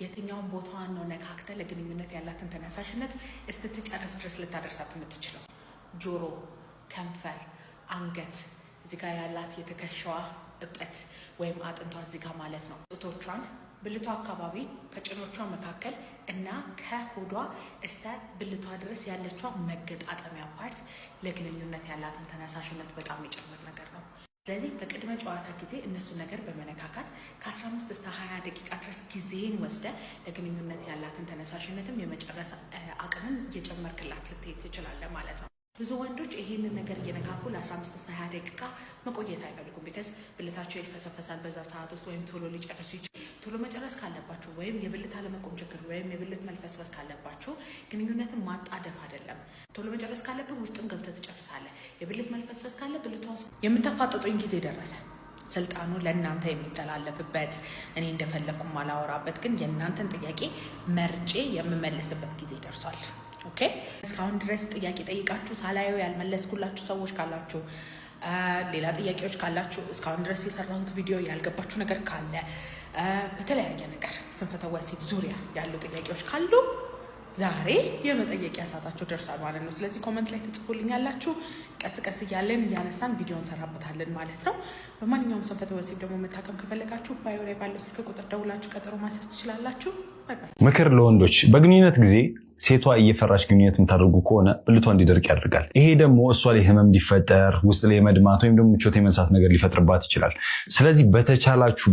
የትኛውን ቦታዋን ነው ነካክተ ለግንኙነት ያላትን ተነሳሽነት እስክትጨርስ ድረስ ልታደርሳት የምትችለው? ጆሮ፣ ከንፈር፣ አንገት፣ እዚህ ጋር ያላት የትከሻዋ እብጠት ወይም አጥንቷ እዚህ ጋር ማለት ነው። ጡቶቿን፣ ብልቷ አካባቢ ከጭኖቿ መካከል እና ከሆዷ እስተ ብልቷ ድረስ ያለቿ መገጣጠሚያ part ለግንኙነት ያላትን ተነሳሽነት በጣም የሚጨምር ነገር ነው። ስለዚህ በቅድመ ጨዋታ ጊዜ እነሱን ነገር በመነካካት ከ15 እስከ 20 ደቂቃ ድረስ ጊዜን ወስደ ለግንኙነት ያላትን ተነሳሽነትም የመጨረስ አቅምም እየጨመርክላት ልትሄድ ትችላለህ ማለት ነው። ብዙ ወንዶች ይሄንን ነገር እየነካኩ ለ15 እስከ 20 ደቂቃ መቆየት አይፈልጉም። Because ብልታቸው ይልፈሰፈሳል በዛ ሰዓት ውስጥ ወይም ቶሎ ሊጨርሱ ይችላል። ቶሎ መጨረስ ካለባችሁ ወይም የብልት አለመቆም ችግር ወይም የብልት መልፈስፈስ ካለባችሁ ግንኙነትን ማጣደፍ አይደለም። ቶሎ መጨረስ ካለብህ ውስጥም ገብተህ ትጨርሳለህ። የብልት መልፈስፈስ ካለ ብልቷ ውስጥ የምታፋጠጡኝ ጊዜ ደረሰ። ስልጣኑ ለእናንተ የሚተላለፍበት፣ እኔ እንደፈለግኩ ማላወራበት፣ ግን የእናንተን ጥያቄ መርጬ የምመልስበት ጊዜ ደርሷል። Okay፣ እስካሁን ድረስ ጥያቄ ጠይቃችሁ ሳላየው ያልመለስኩላችሁ ሰዎች ካላችሁ፣ ሌላ ጥያቄዎች ካላችሁ፣ እስካሁን ድረስ የሰራሁት ቪዲዮ ያልገባችሁ ነገር ካለ፣ በተለያየ ነገር ስንፈተ ወሲብ ዙሪያ ያሉ ጥያቄዎች ካሉ ዛሬ የመጠየቂያ ሰዓታችሁ ደርሷል ማለት ነው። ስለዚህ comment ላይ ትጽፉልኛላችሁ። ቀስ ቀስ እያለን እያነሳን ቪዲዮ እንሰራበታለን ማለት ነው። በማንኛውም ስንፈተ ወሲብ ደግሞ መታከም ከፈለጋችሁ bio ላይ ባለው ስልክ ቁጥር ደውላችሁ ቀጠሮ ማስያዝ ትችላላችሁ። Bye bye። ምክር ለወንዶች፦ በግንኙነት ጊዜ ሴቷ እየፈራች ግንኙነት የምታደርጉ ከሆነ ብልቷ እንዲደርቅ ያደርጋል። ይሄ ደግሞ እሷ ላይ ህመም እንዲፈጠር፣ ውስጥ ላይ መድማት ወይም ደግሞ ምቾት የመንሳት ነገር ሊፈጥርባት ይችላል። ስለዚህ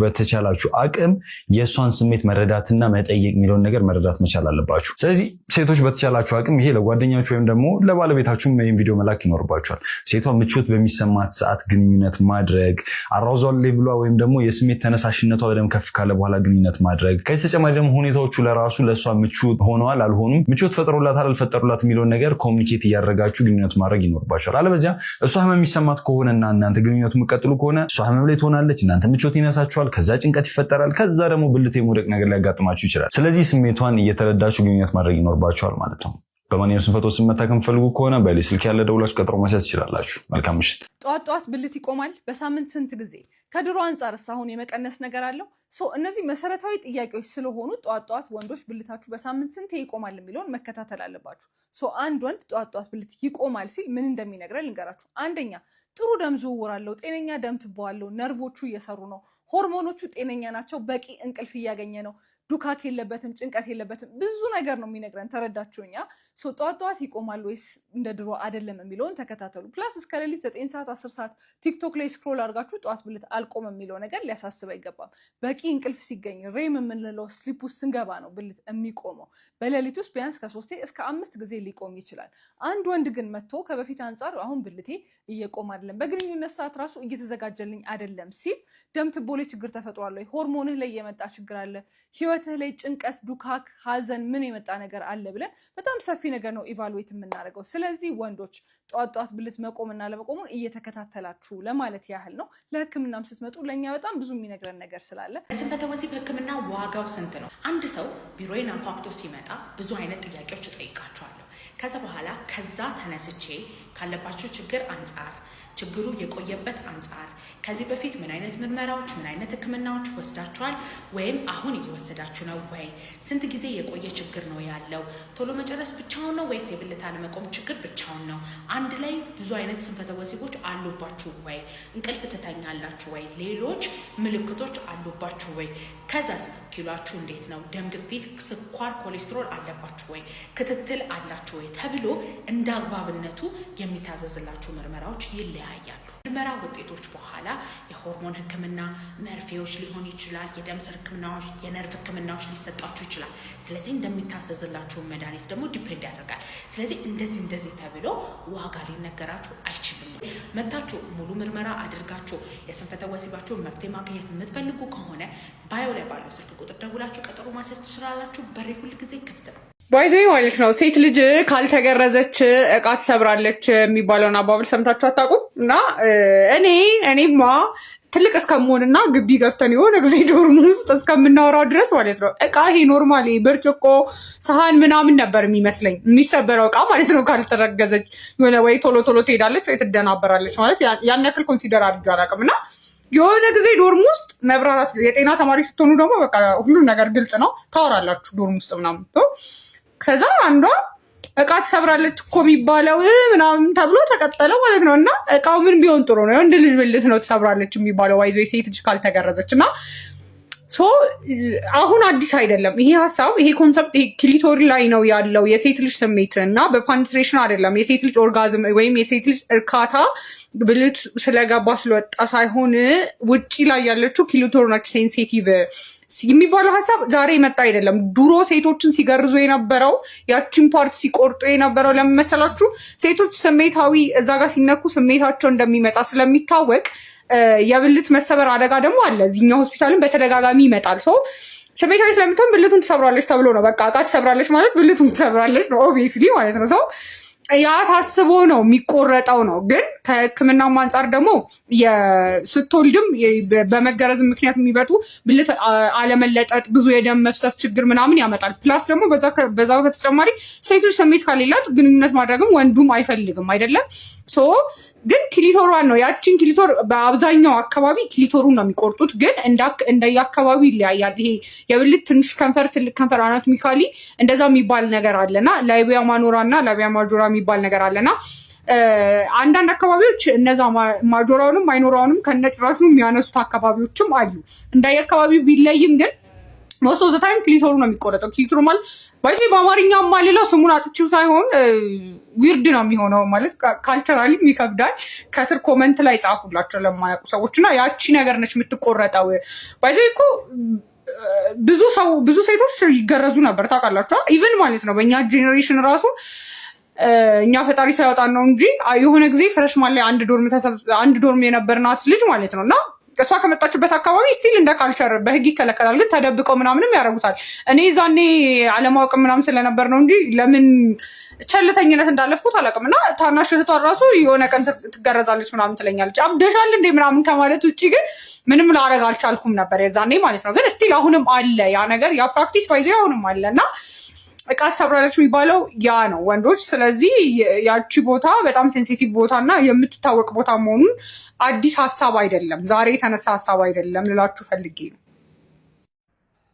በተቻላችሁ አቅም የእሷን ስሜት መረዳትና መጠየቅ የሚለውን ነገር መረዳት መቻል አለባችሁ። ስለዚህ ሴቶች በተቻላችሁ አቅም ይሄ ለጓደኛችሁ ወይም ደግሞ ለባለቤታችሁም ይህን ቪዲዮ መላክ ይኖርባችኋል። ሴቷ ምቾት በሚሰማት ሰዓት ግንኙነት ማድረግ፣ arousal level ኧ ወይም ደግሞ የስሜት ተነሳሽነቷ በደንብ ከፍ ካለ በኋላ ግንኙነት ማድረግ። ከዚህ ተጨማሪ ደግሞ ሁኔታዎቹ ለራሱ ለእሷ ምቹ ሆነዋል አልሆኑም፣ ምቾት ፈጥሮላታል አልፈጠሩላት የሚለውን ነገር communicate እያደረጋችሁ ግንኙነት ማድረግ ይኖርባችኋል። አለበዚያ እሷ ህመም የሚሰማት ከሆነና እናንተ ግንኙነቱ የምትቀጥሉ ከሆነ እሷ ህመም ላይ ትሆናለች፣ እናንተ ምቾት ይነሳችኋል። ከዛ ጭንቀት ይፈጠራል። ከዛ ደግሞ ብልት የመውደቅ ነገር ሊያጋጥማችሁ ይችላል። ስለዚህ ስሜቷን እየተረዳችሁ ግንኙነት ማድረግ ይኖርባችኋል ማለት ነው። በማንኛውም ስንፈተ ወሲብ መታከም የምትፈልጉ ከሆነ በሌ ስልክ ያለ ደውላችሁ ቀጠሮ ማስያዝ ትችላላችሁ። መልካም ምሽት። ጠዋት ጠዋት ብልት ይቆማል። በሳምንት ስንት ጊዜ? ከድሮ አንጻርስ አሁን የመቀነስ ነገር አለው? So እነዚህ መሰረታዊ ጥያቄዎች ስለሆኑ ጠዋት ጠዋት ወንዶች ብልታችሁ በሳምንት ስንቴ ይቆማል የሚለውን መከታተል አለባችሁ። So አንድ ወንድ ጠዋት ጠዋት ብልት ይቆማል ሲል ምን እንደሚነግረን ልንገራችሁ። አንደኛ፣ ጥሩ ደም ዝውውር አለው፣ ጤነኛ ደም ትቦ አለው፣ ነርቮቹ እየሰሩ ነው፣ ሆርሞኖቹ ጤነኛ ናቸው፣ በቂ እንቅልፍ እያገኘ ነው፣ ዱካክ የለበትም፣ ጭንቀት የለበትም። ብዙ ነገር ነው የሚነግረን። ተረዳችሁኛ? ጠዋት ጠዋት ይቆማል ወይስ እንደ ድሮ አይደለም የሚለውን ተከታተሉ። Plus እስከ ሌሊት 9 ሰዓት 10 ሰዓት ቲክቶክ ላይ scroll አድርጋችሁ ጠዋት ብልት አልቆም የሚለው ነገር ሊያሳስብ አይገባም። በቂ እንቅልፍ ሲገኝ፣ REM የምንለው sleep ውስጥ ስንገባ ነው ብልት የሚቆመው። በሌሊት ውስጥ ቢያንስ ከሶስቴ እስከ አምስት ጊዜ ሊቆም ይችላል። አንድ ወንድ ግን መጥቶ ከበፊት አንጻር አሁን ብልቴ እየቆመ አይደለም፣ በግንኙነት ሰዓት ራሱ እየተዘጋጀልኝ አይደለም ሲል ደም ትቦ ላይ ችግር ተፈጥሯል ወይ፣ ሆርሞንህ ላይ የመጣ ችግር አለ፣ ህይወትህ ላይ ጭንቀት፣ ዱካክ፣ ሀዘን ምን የመጣ ነገር አለ ብለን በጣም ሰፊ ነገር ነው evaluate የምናደርገው። ስለዚህ ወንዶች ጠዋት ጠዋት ብልት መቆምና አለመቆሙን እየተከታተላችሁ ለማለት ያህል ነው። ለሕክምናም ስትመጡ ለእኛ በጣም ብዙ የሚነግረን ነገር ስላለ። ስንፈተ ወሲብ ሕክምና ዋጋው ስንት ነው? አንድ ሰው ቢሮዬን አንኳኩቶ ሲመጣ ብዙ አይነት ጥያቄዎች እጠይቃቸዋለሁ። ከዛ በኋላ ከዛ ተነስቼ ካለባቸው ችግር አንጻር፣ ችግሩ የቆየበት አንጻር፣ ከዚህ በፊት ምን አይነት ምርመራዎች፣ ምን አይነት ህክምናዎች ወስዳችኋል ወይም አሁን እየወሰዳችሁ ነው ወይ? ስንት ጊዜ የቆየ ችግር ነው ያለው? ቶሎ መጨረስ ብቻውን ነው ወይስ የብልት አለመቆም ችግር ብቻውን ነው? አንድ ላይ ብዙ አይነት ስንፈተ ወሲቦች አሉባችሁ ወይ? እንቅልፍ ትተኛላችሁ ወይ? ሌሎች ምልክቶች አሉባችሁ ወይ? ከዛስ ኪሏችሁ እንዴት ነው? ደም ግፊት፣ ስኳር፣ ኮሌስትሮል አለባችሁ ወይ? ክትትል አላችሁ ወይ? ተብሎ እንደ አግባብነቱ የሚታዘዝላችሁ ምርመራዎች ይለያያሉ። ምርመራ ውጤቶች በኋላ የሆርሞን ሕክምና መርፌዎች ሊሆን ይችላል፣ የደም ስር ሕክምናዎች፣ የነርቭ ሕክምናዎች ሊሰጣችሁ ይችላል። ስለዚህ እንደሚታዘዝላችሁ መድኃኒት ደግሞ depend ያደርጋል። ስለዚህ እንደዚህ እንደዚህ ተብሎ ዋጋ ሊነገራችሁ አይችልም። መታችሁ ሙሉ ምርመራ አድርጋችሁ የስንፈተ ወሲባችሁን መፍትሄ ማግኘት የምትፈልጉ ከሆነ bio ላይ ባለው ስልክ ቁጥር ደውላችሁ ቀጠሮ ማስያዝ ትችላላችሁ። በሬ ሁል ጊዜ ክፍት ነው። By the way ማለት ነው፣ ሴት ልጅ ካልተገረዘች እቃ ትሰብራለች የሚባለውን አባባል ሰምታችሁ አታውቁም? እና እኔማ ትልቅ እስከመሆንና ግቢ ገብተን የሆነ ጊዜ dorm ውስጥ እስከምናወራው ድረስ ማለት ነው እቃ ይሄ normally ብርጭቆ፣ ሰሃን ምናምን ነበር የሚመስለኝ የሚሰበረው እቃ ማለት ነው። ካልተረገዘች የሆነ ወይ ቶሎ ቶሎ ትሄዳለች ወይ ትደናበራለች ማለት ያን ያክል consider አድርጌ አላውቅም። እና የሆነ ጊዜ dorm ውስጥ መብራራት፣ የጤና ተማሪ ስትሆኑ ደግሞ በቃ ሁሉም ነገር ግልጽ ነው፣ ታወራላችሁ dorm ውስጥ ምናምን። ከዛ አንዷ እቃ ትሰብራለች እኮ የሚባለው ምናምን ተብሎ ተቀጠለ ማለት ነው። እና እቃው ምን ቢሆን ጥሩ ነው? የወንድ ልጅ ብልት ነው ትሰብራለች የሚባለው፣ by the way፣ ሴት ልጅ ካልተገረዘች። እና so አሁን አዲስ አይደለም ይሄ ሀሳብ፣ ይሄ concept። ይሄ clitoris ላይ ነው ያለው የሴት ልጅ ስሜት እና በ penetration አይደለም። የሴት ልጅ orgasm ወይም የሴት ልጅ እርካታ ብልት ስለገባ ስለወጣ ሳይሆን ውጪ ላይ ያለችው clitoris ነች sensitive የሚባለው ሀሳብ ዛሬ የመጣ አይደለም። ድሮ ሴቶችን ሲገርዙ የነበረው፣ ያችን part ሲቆርጡ የነበረው ለምን መሰላችሁ? ሴቶች ስሜታዊ፣ እዛ ጋር ሲነኩ ስሜታቸው እንደሚመጣ ስለሚታወቅ፣ የብልት መሰበር አደጋ ደግሞ አለ። እዚህኛው ሆስፒታልም በተደጋጋሚ ይመጣል። So ስሜታዊ ስለምትሆን ብልቱን ትሰብራለች ተብሎ ነው። በቃ እቃ ትሰብራለች ማለት ብልቱን ትሰብራለች ነው obviously ማለት ነው። So ያ ታስቦ ነው የሚቆረጠው ነው። ግን ከሕክምናም አንጻር ደግሞ ስትወልድም በመገረዝ ምክንያት የሚመጡ ብልት አለመለጠጥ፣ ብዙ የደም መፍሰስ ችግር ምናምን ያመጣል። Plus ደግሞ በዛ በተጨማሪ ሴቶች ስሜት ከሌላት ግንኙነት ማድረግም ወንዱም አይፈልግም አይደለም። So ግን clitoris ዋን ነው፣ ያችን clitoris፣ በአብዛኛው አካባቢ clitoris ኡን ነው የሚቆርጡት። ግን እንደየአካባቢው ይለያያል። ይሄ የብልት ትንሽ ከንፈር፣ ትልቅ ከንፈር anatomically እንደዛ የሚባል ነገር አለና labia minora እና labia majora የሚባል ነገር አለና አንዳንድ አካባቢዎች እነዛ majora ውንም minora ውንም ከነጭራሹ የሚያነሱት አካባቢዎችም አሉ። እንደየአካባቢው ቢለይም ግን most of the time clitoris ኡ ነው የሚቆረጠው። Clitoris ማለት by the way በአማርኛ ማሌላው ስሙን አጥቼው ሳይሆን weird ነው የሚሆነው፣ ማለት culturally ም ይከብዳል። ከስር comment ላይ ጻፉላቸው ለማያውቁ ሰዎች። እና ያቺ ነገር ነች የምትቆረጠው። By the way እኮ ብዙ ሰው፣ ብዙ ሴቶች ይገረዙ ነበር ታውቃላችሁ። Even ማለት ነው በእኛ generation ራሱ፣ እኛ ፈጣሪ ሳይወጣን ነው እንጂ፣ የሆነ ጊዜ freshman ላይ አንድ dorm የነበርናት ልጅ ማለት ነው እና እሷ ከመጣችበት አካባቢ still እንደ culture በህግ ይከለከላል፣ ግን ተደብቀው ምናምንም ያደርጉታል። እኔ ዛኔ አለማወቅ ምናምን ስለነበር ነው እንጂ ለምን ቸልተኝነት እንዳለፍኩት አላውቅም። እና ታናሽ እህቷ ራሱ የሆነ ቀን ትገረዛለች ምናምን ትለኛለች። አብደሻል እንዴ ምናምን ከማለት ውጭ ግን ምንም ላረግ አልቻልኩም ነበር የዛኔ ማለት ነው። ግን still አሁንም አለ ያ ነገር፣ ያ practice by the way አሁንም አለ እና እቃ ትሰብራለች የሚባለው ያ ነው ወንዶች። ስለዚህ ያቺ ቦታ በጣም sensitive ቦታ እና የምትታወቅ ቦታ መሆኑን አዲስ ሀሳብ አይደለም፣ ዛሬ የተነሳ ሀሳብ አይደለም ልላችሁ ፈልጌ ነው።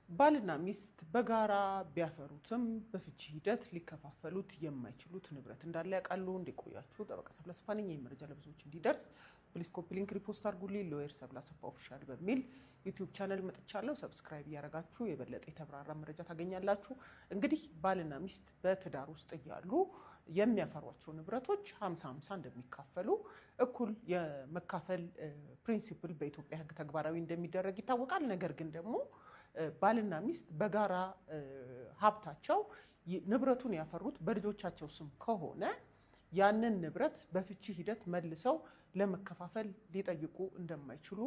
ባልና ሚስት በጋራ ቢያፈሩትም በፍቺ ሂደት ሊከፋፈሉት የማይችሉት ንብረት እንዳለ ያውቃሉ? እንዲቆያችሁ ጠበቃ ሰብለ አሰፋ ነኝ። ይህ መረጃ ለብዙዎች እንዲደርስ please copy link፣ repost አድርጉልኝ። Lawyer ሰብለ አሰፋ Official በሚል YouTube channel መጥቻለሁ። Subscribe እያደረጋችሁ የበለጠ የተብራራ መረጃ ታገኛላችሁ። እንግዲህ ባልና ሚስት በትዳር ውስጥ እያሉ የሚያፈሯቸው ንብረቶች 50-50 እንደሚካፈሉ፣ እኩል የመካፈል principle በኢትዮጵያ ሕግ ተግባራዊ እንደሚደረግ ይታወቃል። ነገር ግን ደግሞ ባልና ሚስት በጋራ ሀብታቸው ንብረቱን ያፈሩት በልጆቻቸው ስም ከሆነ ያንን ንብረት በፍቺ ሂደት መልሰው ለመከፋፈል ሊጠይቁ እንደማይችሉ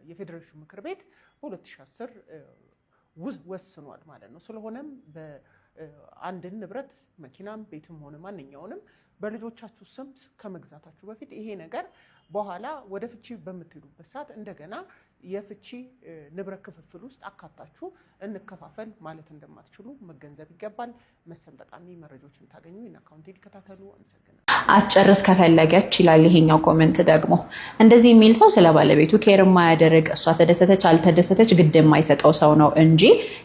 የፌዴሬሽን ምክር ቤት በ2010 ወስኗል ማለት ነው። ስለሆነም አንድን ንብረት፣ መኪናም ቤትም ሆነ ማንኛውንም በልጆቻችሁ ስም ከመግዛታችሁ በፊት ይሄ ነገር በኋላ ወደ ፍቺ በምትሄዱበት ሰዓት እንደገና የፍቺ ንብረት ክፍፍል ውስጥ አካታችሁ እንከፋፈል ማለት እንደማትችሉ መገንዘብ ይገባል። መሰል ጠቃሚ መረጃዎችን ታገኙ account ይከታተሉ። አመሰግናለሁ። አትጨርስ ከፈለገች ይላል ይሄኛው comment ደግሞ። እንደዚህ የሚል ሰው ስለ ባለቤቱ care የማያደርግ፣ እሷ ተደሰተች አልተደሰተች ግድ የማይሰጠው ሰው ነው እንጂ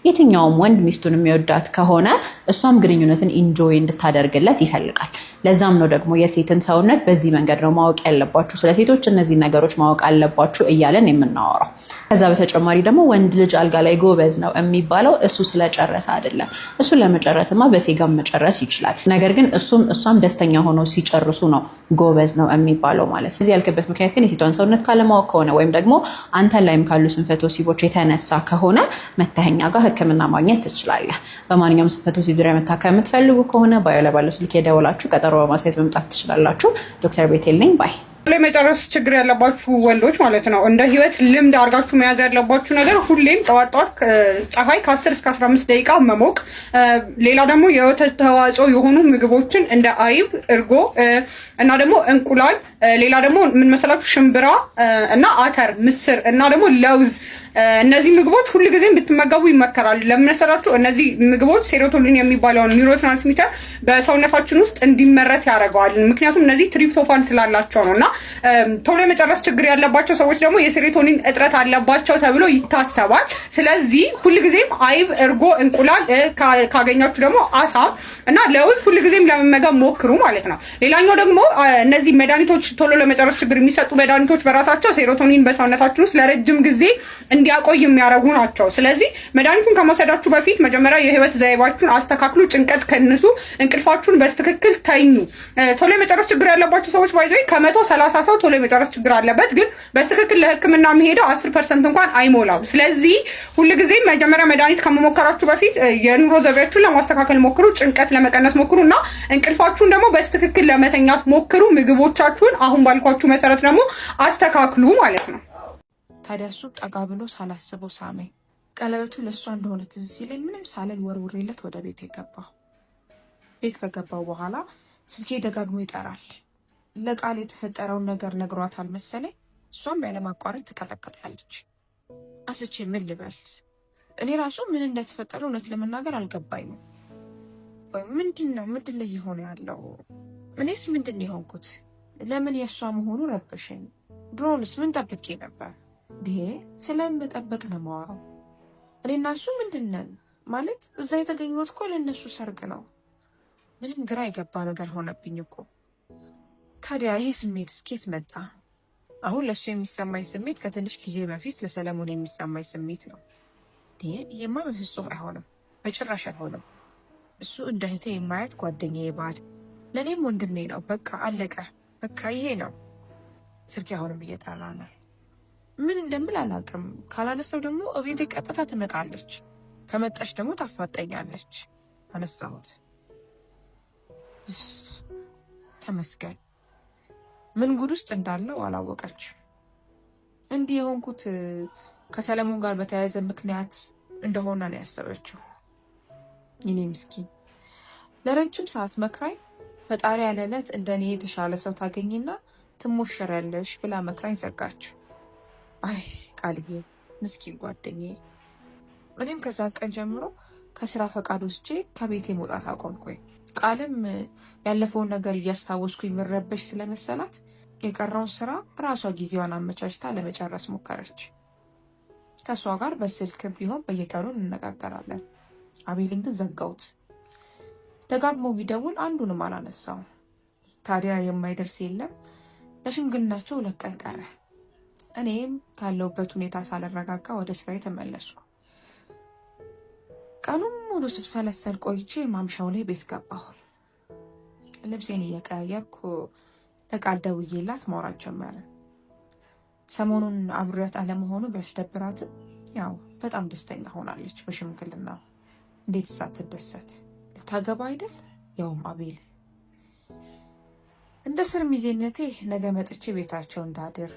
የትኛውም ወንድ ሚስቱን የሚወዳት ከሆነ እሷም ግንኙነትን enjoy እንድታደርግለት ይፈልጋል። ለዛም ነው ደግሞ የሴትን ሰውነት በዚህ መንገድ ነው ማወቅ ያለባችሁ፣ ስለ ሴቶች እነዚህ ነገሮች ማወቅ አለባችሁ እያለን የምናወራው። ከዛ በተጨማሪ ደግሞ ወንድ ልጅ አልጋ ላይ ጎበዝ ነው የሚባለው እሱ ስለጨረሰ አይደለም። እሱን ለመጨረስማ በሴጋም መጨረስ ይችላል። ነገር ግን እሱም እሷም ደስተኛ ሆነው ሲጨርሱ ነው ጎበዝ ነው የሚባለው ማለት ነው። እዚህ ያልክበት ምክንያት ግን የሴቷን ሰውነት ካለማወቅ ከሆነ ወይም ደግሞ አንተ ላይም ካሉ ስንፈተ ወሲቦች የተነሳ ከሆነ መተህ እኛ ጋር ሕክምና ማግኘት ትችላለህ። በማንኛውም ስንፈተ ወሲብ ዙሪያ መታከም የምትፈልጉ ከሆነ bio ላይ ባለው ስልክ የደወላችሁ ቀጠሮ በማስያዝ መምጣት ትችላላችሁ። ዶክተር ቤቴል ነኝ። Bye። ላይ መጨረስ ችግር ያለባችሁ ወንዶች ማለት ነው፣ እንደ ህይወት ልምድ አድርጋችሁ መያዝ ያለባችሁ ነገር ሁሌም ጠዋት ጠዋት ፀሐይ ከ10 እስከ 15 ደቂቃ መሞቅ። ሌላ ደግሞ የወተት ተዋጽኦ የሆኑ ምግቦችን እንደ አይብ፣ እርጎ እና ደግሞ እንቁላል። ሌላ ደግሞ ምን መሰላችሁ? ሽምብራ እና አተር፣ ምስር እና ደግሞ ለውዝ፣ እነዚህ ምግቦች ሁል ጊዜም ብትመገቡ ይመከራል። ለምን መሰላችሁ? እነዚህ ምግቦች serotonin የሚባለውን neurotransmitter በሰውነታችን ውስጥ እንዲመረት ያደርገዋል። ምክንያቱም እነዚህ tryptophan ስላላቸው ነው እና ቶሎ የመጨረስ ችግር ያለባቸው ሰዎች ደግሞ የ serotonin እጥረት አለባቸው ተብሎ ይታሰባል። ስለዚህ ሁልጊዜም አይብ፣ እርጎ፣ እንቁላል ካገኛችሁ ደግሞ አሳ እና ለውዝ ሁልጊዜም ለመመገብ ሞክሩ ማለት ነው። ሌላኛው ደግሞ እነዚህ መድኃኒቶች፣ ቶሎ ለመጨረስ ችግር የሚሰጡ መድኃኒቶች በራሳቸው serotonin በሰውነታችን ውስጥ ለረጅም ጊዜ እንዲያቆይ የሚያደርጉ ናቸው። ስለዚህ መድኃኒቱን ከመውሰዳችሁ በፊት መጀመሪያ የህይወት ዘይቤያችሁን አስተካክሉ፣ ጭንቀት ቀንሱ፣ እንቅልፋችሁን በትክክል ተኙ። ቶሎ የመጨረስ ችግር ያለባቸው ሰዎች by the way ከ130 ሰው ቶሎ የመጨረስ ችግር አለበት፣ ግን በትክክል ለሕክምና የሚሄደው 10% እንኳን አይሞላም። ስለዚህ ሁልጊዜም መጀመሪያ መድኃኒት ከመሞከራችሁ በፊት የኑሮ ዘይቤያችሁን ለማስተካከል ሞክሩ፣ ጭንቀት ለመቀነስ ሞክሩ እና እንቅልፋችሁን ደግሞ በትክክል ለመተኛት ሞክሩ። ምግቦቻችሁን አሁን ባልኳችሁ መሰረት ደግሞ አስተካክሉ ማለት ነው። ታዲያ እሱ ጠጋ ብሎ ሳላስበው ሳመኝ። ቀለበቱ ለእሷ እንደሆነ ትዝ ሲለኝ ምንም ሳልል ወርውሬለት ወደ ቤት የገባሁ። ቤት ከገባው በኋላ ስልኬ ደጋግሞ ይጠራል። ለቃል የተፈጠረውን ነገር ነግሯታል መሰለኝ። እሷም ያለማቋረጥ ትቀጠቅጣለች። አስቼ ምን ልበል? እኔ ራሱ ምን እንደተፈጠረ እውነት ለመናገር አልገባኝም። ምንድን ነው ምንድን ነው እየሆነ ያለው? እኔስ ምንድን ነው የሆንኩት? ለምን የእሷ መሆኑ ረበሸኝ? ድሮንስ ምን ጠብቄ ነበር? ይሄ ስለምጠበቅ ነው የማወራው። እኔ እና እሱ ምንድን ነን ማለት? እዛ የተገኘሁት እኮ ለእነሱ ሰርግ ነው። ምንም ግራ የገባ ነገር ሆነብኝ እኮ። ታዲያ ይሄ ስሜት እስኬት መጣ? አሁን ለእሱ የሚሰማኝ ስሜት ከትንሽ ጊዜ በፊት ለሰለሞን የሚሰማኝ ስሜት ነው። ይሄማ በፍጹም አይሆንም፣ በጭራሽ አይሆንም። እሱ እንደ እህቴ የማያት ጓደኛዬ ባል፣ ለእኔም ወንድሜ ነው። በቃ አለቀ። በቃ ይሄ ነው። ስልኬ አሁንም እየጠራ ነው። ምን እንደምል አላውቅም። ካላነሳው ደግሞ እቤቴ ቀጥታ ትመጣለች። ከመጣች ደግሞ ታፋጠኛለች። አነሳሁት። ተመስገን። ምን ጉድ ውስጥ እንዳለው አላወቀች። እንዲህ የሆንኩት ከሰለሞን ጋር በተያያዘ ምክንያት እንደሆነ ነው ያሰበችው። የኔ ምስኪን ለረጅም ሰዓት መክራኝ ፈጣሪ ያለ ዕለት እንደ እኔ የተሻለ ሰው ታገኝና ትሞሸሪያለሽ ብላ መክራኝ ዘጋችው። አይ ቃልዬ፣ ምስኪን ጓደኛዬ። እኔም ከዛ ቀን ጀምሮ ከስራ ፈቃድ ወስጄ ከቤቴ መውጣት አቆምኩኝ። ቃልም ያለፈውን ነገር እያስታወስኩኝ መረበሽ ስለመሰላት የቀረውን ስራ ራሷ ጊዜዋን አመቻችታ ለመጨረስ ሞከረች። ከእሷ ጋር በስልክ ቢሆን በየቀኑ እንነጋገራለን። አቤልን ግን ዘጋሁት። ደጋግሞ ቢደውል አንዱንም አላነሳውም። ታዲያ የማይደርስ የለም። ለሽምግልናቸው 2 ቀን ቀረ። እኔም ካለሁበት ሁኔታ ሳልረጋጋ ወደ ስራዬ ተመለስኩ። ቀኑን ሙሉ ስብሰለሰል ቆይቼ ማምሻው ላይ ቤት ገባሁ። ልብሴን እየቀያየርኩ ለቃል ደውዬላት ማውራት ጀመረ። ሰሞኑን አብሬያት አለመሆኑ ቢያስደብራትም ያው በጣም ደስተኛ ሆናለች በሽምግልና። እንዴት ሳትደሰት ልታገባ አይደል? ያውም አቤል። እንደ ስር ሚዜነቴ ነገ መጥቼ ቤታቸው እንዳድር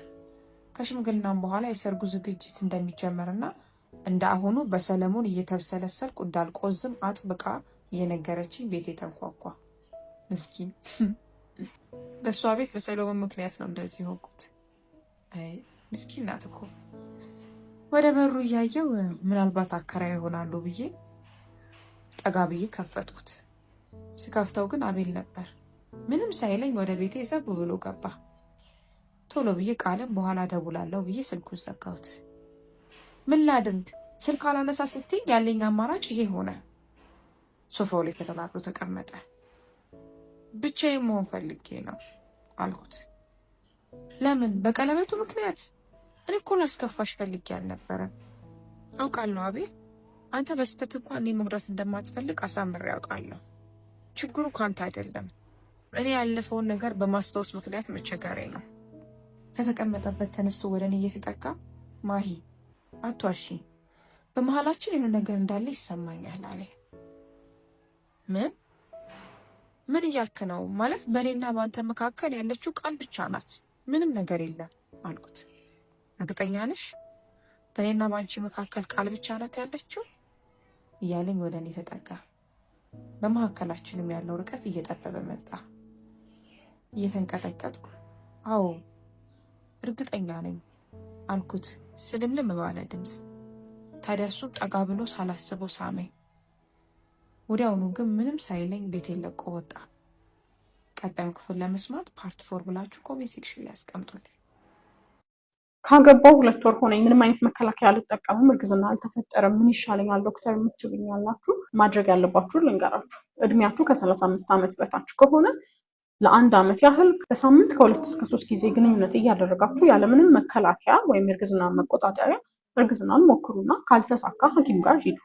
ከሽምግልናም በኋላ የሰርጉ ዝግጅት እንደሚጀመርና እንደ አሁኑ በሰለሞን እየተብሰለሰልኩ እንዳልቆዝም አጥብቃ እየነገረችኝ ቤቴ ተንኳኳ። ምስኪን በእሷ ቤት በሰሎሞን ምክንያት ነው እንደዚህ ሆንኩት። አይ ምስኪን ናት እኮ። ወደ በሩ እያየው ምናልባት አከራይ ይሆናሉ ብዬ ጠጋ ብዬ ከፈትኩት። ስከፍተው ግን አቤል ነበር። ምንም ሳይለኝ ወደ ቤቴ ዘብ ብሎ ገባ። ቶሎ ብዬ ቃልም በኋላ ደውላለሁ ብዬ ስልኩን ዘጋሁት። ምን ላድርግ ስልክ አላነሳ ስትይ ያለኝ አማራጭ ይሄ ሆነ። ሶፋው ላይ ተደላድሎ ተቀመጠ። ብቻዬን መሆን ፈልጌ ነው አልኩት። ለምን? በቀለበቱ ምክንያት? እኔ እኮ ላስከፋሽ ፈልጌ አልነበረም። አውቃለሁ አቤል፣ አንተ በስህተት እንኳን እኔ መጉዳት እንደማትፈልግ አሳምሬ አውቃለሁ። ችግሩ ከአንተ አይደለም፣ እኔ ያለፈውን ነገር በማስታወስ ምክንያት መቸገሬ ነው። ከተቀመጠበት ተነስቶ ወደ እኔ እየተጠጋ ማሂ አትዋሺ፣ በመሀላችን የሆነ ነገር እንዳለ ይሰማኛል አለ። ምን ምን እያልክ ነው? ማለት በእኔና በአንተ መካከል ያለችው ቃል ብቻ ናት፣ ምንም ነገር የለም አልኩት። እርግጠኛ ነሽ በእኔና በአንቺ መካከል ቃል ብቻ ናት ያለችው? እያለኝ ወደ እኔ ተጠጋ። በመካከላችንም ያለው ርቀት እየጠበበ መጣ። እየተንቀጠቀጥኩ አዎ እርግጠኛ ነኝ አልኩት ስልምልም ባለ ድምፅ። ታዲያ እሱም ጠጋ ብሎ ሳላስበው ሳመኝ። ወዲያውኑ ግን ምንም ሳይለኝ ቤቴን ለቆ ወጣ። ቀጣዩን ክፍል ለመስማት part 4 ብላችሁ comment section ላይ አስቀምጡልኝ። ካገባው 2 ወር ሆነኝ። ምንም አይነት መከላከያ አልጠቀምም። እርግዝና አልተፈጠረም። ምን ይሻለኛል ዶክተር የምትሉኝ ያላችሁ ማድረግ ያለባችሁ ልንገራችሁ። እድሜያችሁ ከ35 ዓመት በታች ከሆነ ለአንድ ዓመት ያህል በሳምንት ከ2 እስከ 3 ጊዜ ግንኙነት እያደረጋችሁ ያለምንም መከላከያ ወይም የእርግዝና መቆጣጠሪያ እርግዝናን ሞክሩና ካልተሳካ ሐኪም ጋር ሂዱ።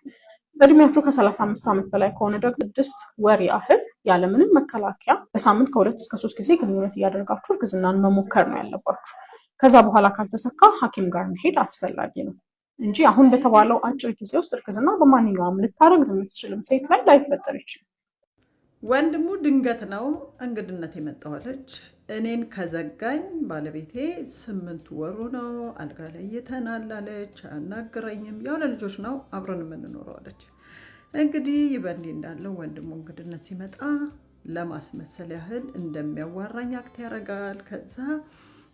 እድሜያችሁ ከ35 ዓመት በላይ ከሆነ ደግሞ 6 ወር ያህል ያለምንም መከላከያ በሳምንት ከ2 እስከ 3 ጊዜ ግንኙነት እያደረጋችሁ እርግዝናን መሞከር ነው ያለባችሁ። ከዛ በኋላ ካልተሳካ ሐኪም ጋር መሄድ አስፈላጊ ነው እንጂ አሁን በተባለው አጭር ጊዜ ውስጥ እርግዝና በማንኛውም ልታረግዝ የምትችልም ሴት ላይ ላይፈጠር ይችላል። ወንድሙ ድንገት ነው እንግድነት የመጣው አለች። እኔን ከዘጋኝ ባለቤቴ 8 ወሩ ነው። አልጋ ለይተናል አለች። አያናግረኝም። ያው ለልጆች ነው አብረን የምንኖረው አለች። እንግዲህ ይህ በእንዲህ እንዳለው ወንድሙ እንግድነት ሲመጣ ለማስመሰል ያህል እንደሚያዋራኝ act ያደርጋል። ከዛ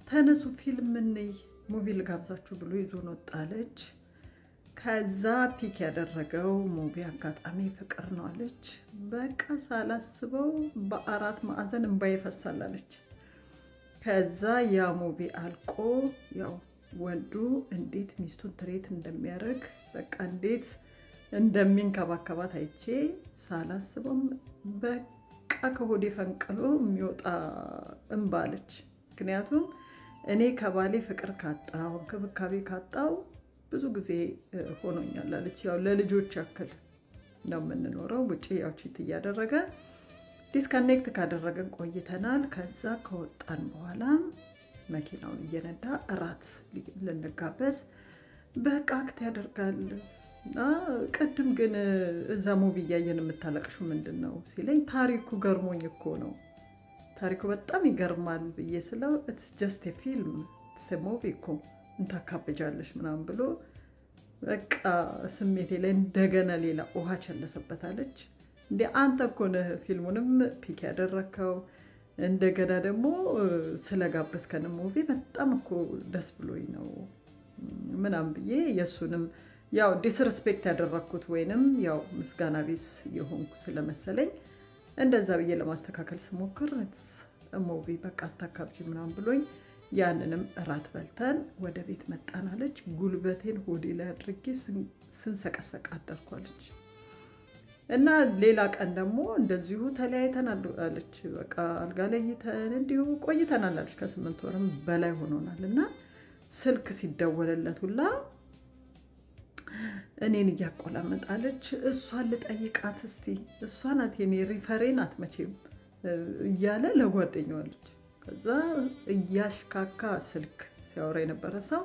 ተነሱ ፊልም እንይ፣ movie ልጋብዛችሁ ብሎ ይዞን ወጣ አለች። ከዛ pick ያደረገው movie አጋጣሚ ፍቅር ነው አለች። በቃ ሳላስበው በአራት ማዕዘን እንባ ይፈሳል አለች። ከዛ ያ movie አልቆ ያው ወንዱ እንዴት ሚስቱን treat እንደሚያደርግ፣ በቃ እንዴት እንደሚንከባከባት አይቼ ሳላስበውም በቃ ከሆዴ ፈንቅሎ የሚወጣ እንባ አለች። ምክንያቱም እኔ ከባሌ ፍቅር ካጣው፣ እንክብካቤ ካጣው ብዙ ጊዜ ሆኖኛል አለች። ያው ለልጆች ያክል ነው የምንኖረው። ውጭ ያው cheat እያደረገ disconnect ካደረገን ቆይተናል። ከዛ ከወጣን በኋላ መኪናውን እየነዳ እራት ልንጋበዝ በቃ act ያደርጋል እና ቅድም ግን እዛ movie እያየን የምታለቅሹ ምንድን ነው ሲለኝ፣ ታሪኩ ገርሞኝ እኮ ነው፣ ታሪኩ በጣም ይገርማል ብዬ ስለው it's just film, it's movie እኮ፣ እንታካብጃለሽ ምናምን ብሎ በቃ ስሜቴ ላይ እንደገና ሌላ ውሃ ቸለሰበት አለች። እንዴ አንተ እኮ ነህ ፊልሙንም pick ያደረግከው፣ እንደገና ደግሞ ስለጋበዝከን movie በጣም እኮ ደስ ብሎኝ ነው ምናምን ብዬ የእሱንም ያው disrespect ያደረግኩት ወይንም ያው ምስጋና ቢስ የሆንኩ ስለመሰለኝ እንደዛ ብዬ ለማስተካከል ስሞክር movie በቃ አታካብጂ ምናምን ብሎኝ ያንንም እራት በልተን ወደ ቤት መጣን አለች። ጉልበቴን ሆዴ ላይ አድርጌ ስንሰቀሰቅ አደርኩ አለች። እና ሌላ ቀን ደግሞ እንደዚሁ ተለያይተናል አለች። በቃ አልጋ ለይተን እንዲሁ ቆይተናል አለች። ከ8 ወርም በላይ ሆኖናል። እና ስልክ ሲደወልለት ሁላ እኔን እያቆላመጣለች እሷን ልጠይቃት እስቲ፣ እሷ ናት የኔ referee ናት መቼም እያለ ለጓደኛዋ አለች። ከዛ እያሽካካ ስልክ ሲያወራ የነበረ ሰው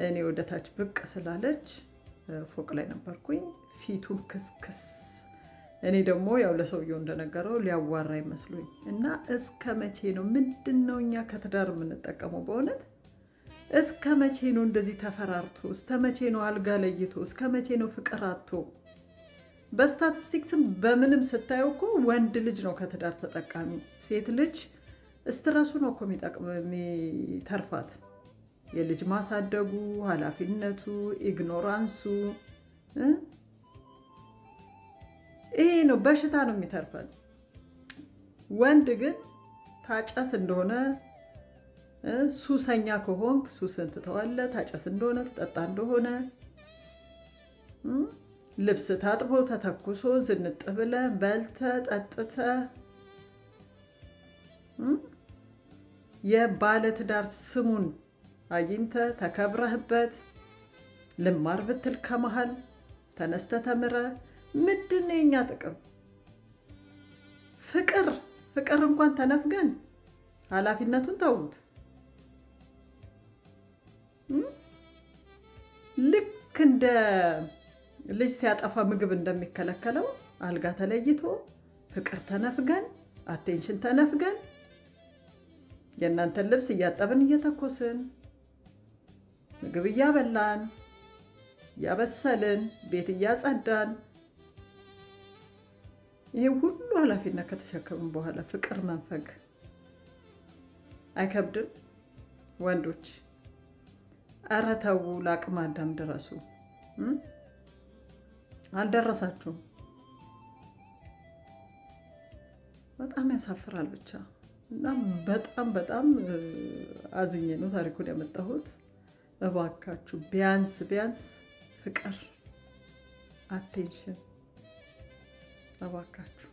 እኔ ወደ ታች ብቅ ስላለች፣ ፎቅ ላይ ነበርኩኝ። ፊቱን ክስክስ፣ እኔ ደግሞ ያው ለሰውየው እንደነገረው ሊያዋራ ይመስሉኝ እና እስከ መቼ ነው፣ ምንድን ነው እኛ ከትዳር የምንጠቀመው? በእውነት እስከ መቼ ነው እንደዚህ ተፈራርቶ? እስከ መቼ ነው አልጋ ለይቶ? እስከ መቼ ነው ፍቅር አጥቶ? በስታቲስቲክስም በምንም ስታየው እኮ ወንድ ልጅ ነው ከትዳር ተጠቃሚ። ሴት ልጅ stress ኡ ነው እኮ የሚተርፋት። የልጅ ማሳደጉ፣ ኃላፊነቱ፣ ignorance ኡ ይሄ ነው በሽታ ነው የሚተርፈን። ወንድ ግን ታጨስ እንደሆነ፣ ሱሰኛ ከሆንክ ሱስን ትተዋለህ። ታጨስ እንደሆነ፣ ትጠጣ እንደሆነ፣ ልብስ ታጥቦ ተተኩሶ ዝንጥ ብለህ በልተህ ጠጥተህ የባለትዳር ስሙን አግኝተህ ተከብረህበት ልማር ብትል ከመሃል ተነስተህ ተምረህ ምንድን ነው የኛ ጥቅም? ፍቅር ፍቅር እንኳን ተነፍገን ኃላፊነቱን ተዉት። ልክ እንደ ልጅ ሲያጠፋ ምግብ እንደሚከለከለው አልጋ ተለይቶ ፍቅር ተነፍገን፣ attention ተነፍገን፣ የእናንተን ልብስ እያጠብን እየተኮስን፣ ምግብ እያበላን እያበሰልን፣ ቤት እያጸዳን፣ ይሄ ሁሉ ኃላፊነት ከተሸከምን በኋላ ፍቅር መንፈግ አይከብድም? ወንዶች ኧረ ተው፣ ለአቅመ አዳም ድረሱ። አልደረሳችሁም። በጣም ያሳፍራል ብቻ። እና በጣም በጣም አዝኜ ነው ታሪኩን ያመጣሁት። እባካችሁ ቢያንስ ቢያንስ ፍቅር፣ attention እባካችሁ።